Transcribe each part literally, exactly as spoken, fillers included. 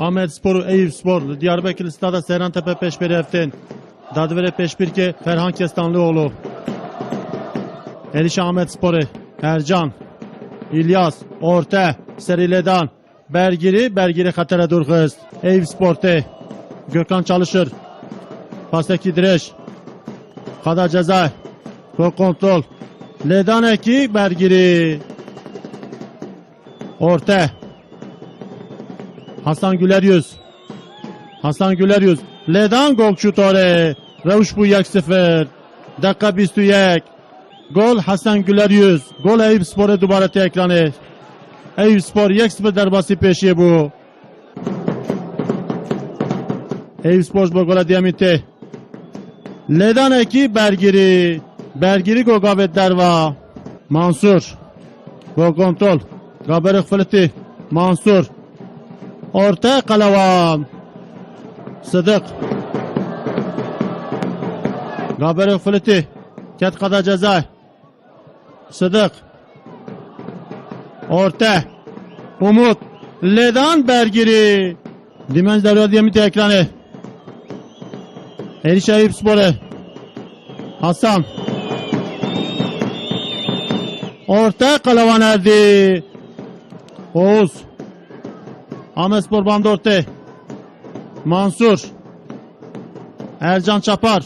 Amedspor û Eyüpspor li Diyarbekir li Stada Seyran Tepe pêşberî hev tên. Dadverê pêşbirkê Ferhan Kestanlioğlu. Êrîşa Amedsporê. Ercan. İlyas. Orte. Serî lêdan. Bergirî, Bergirî xetere dûr xist. Eyüpspor tê. Gökhan Çalışır. Pasekî dirêj. Qada cezayê. Gol kontrol. Lêdanekî Bergirî. Orte. Hasan Güler Yüz. Hasan Güler Yüz. Lêdan gol şûtorê. Rewş bû yek sifir. Deqa bîst û yek. Gol Hasan Güler Yüz. Gol Eyüpsporê dubare tê ekranê. Eyüpspor yek sifir derbasî pêşiyê bû. Eyüpspor ji bo gola diyemî tê. Lêdanekî Bergirî. Bergirî go gavê derva. Mansur. Go kontrol. Gaberê xifilitî. Mansur. Orte Qelewan. Sidiq. Gaberê xifilitî. Ket qada cezayê. Sidiq. Orte. Umut. Lêdan Bergirî. Dîmenc dewra diyemî tê ekranê. Êrîşa Eyüpsporê. Hasan. Orte Qelewan Erdî. Oğuz. Amedspor bandor tê. Mansur. Ercan Çapar.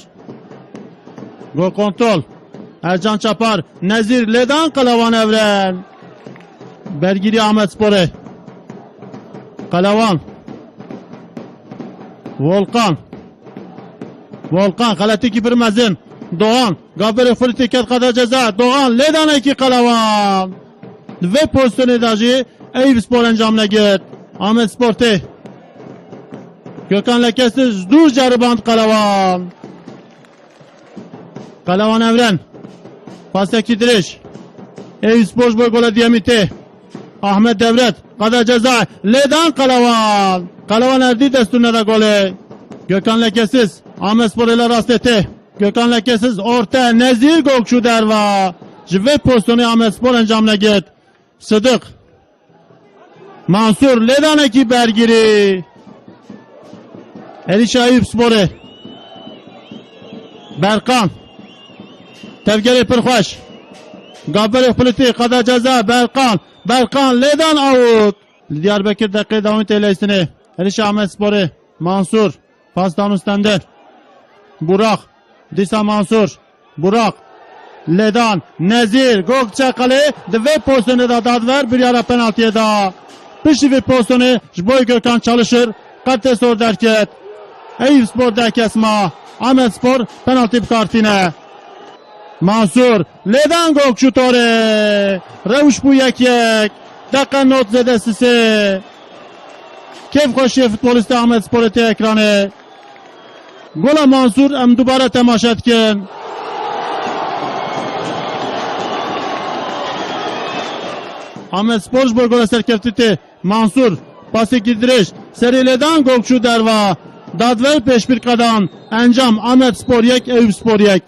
Gol kontrol. Ercan Çapar. Nezîr lêdan Qelewan Evren. Bergirî Amedsporê. Qelewan. Volkan. Volkan xeletîkî pir mezin. Doğan. Gaberê xifilitî ket qada ceza. Doğan lêdanekî Qelewan. Di vê pozisyonê de jî Eyüpspor encam negirt. Amedspor tê. Gökhan Lekesiz dûr ceriband Qelewan. Qelewan Evren. Pasekî dirêj. Eyüpspor ji bo gola diyemî tê. Ahmet Devret. Qada ceza. Lêdan Qelewan. Qelewan Erdî destû neda golê. Gökhan Lekesiz. Amedsporê li rastê tê. Gökhan Lekesiz orte. Nezîr gol şû derva. Ji vê pozisyonê Amedspor encam negirt. Sidiq. Mansur lêdanekî Bergirî. Êrîşa Eyüpsporê. Berkan. Tevgerê pir xweş. Gaberê xifilitî qada ceza Berkan. Berkan lêdan awut. Li Diyarbekir deqê dawî tê leysinê. Êrîşa Amedsporê. Mansur. Pas dan û stendin. Burak. Dîsa Mansur. Burak. Lêdan. Nezîr. Gol çeqelê. Di vê pozisyonê de dadver biryara penaltiyê da. Piştî vê pozisyonê ji bo Gökhan Çalışır qetê sor derket. Eyüpspor deh kes ma. Amedspor penaltî bi kar tîne. Mansur. Lêdan gol şûtorê. Rewş bû yek yek. Deqa nod zêde sisê. Kêfxweşiyê futbolîsta Amedsporê tê ekranê. Gola Mansur em dubare temaşe dikin. Amedspor ji bo gola serkeftî tê. Mansur, pasekî dirêj, serî lêdan gol şû derva. Dadver pêşbirka dan. Encam Amedspor yek, Eyüpspor yek.